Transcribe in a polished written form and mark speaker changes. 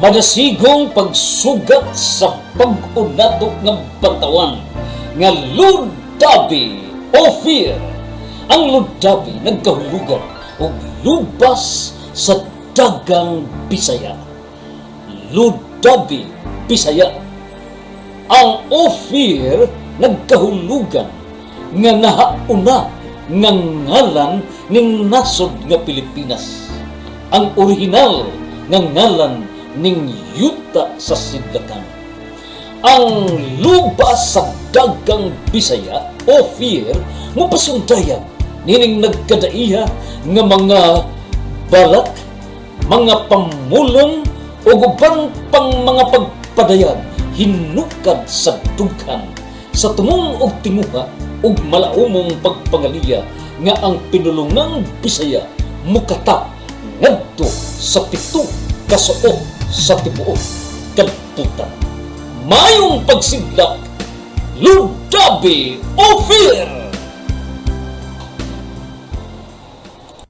Speaker 1: Madasigong pagsugat sa bag-o nato nga bantawan nga Ludabi Ophir. Ang Ludabi nagkahulugan og lubas sa dagang Bisaya. Ludabi Bisaya. Ang Ophir nagkahulugan nga nahauna nga ngalan ning nasod nga Pilipinas. Ang orihinal nga ngalan ning yuta sa Sidlakan. Ang lubas sa dagang Bisaya, Ophir, mopasundayag nining nagkadaiha nga mga balak, mga pamulong o uban pang mga pagpadayag hinukad sa dughan sa tumong og tinguha ug malaumong pagpangaliya nga ang pinulungang Bisaya mukatap ngadto sa 7 ka suok sa tibuok kalibutan. Mayong pagsidlak, Ludabi Ophir!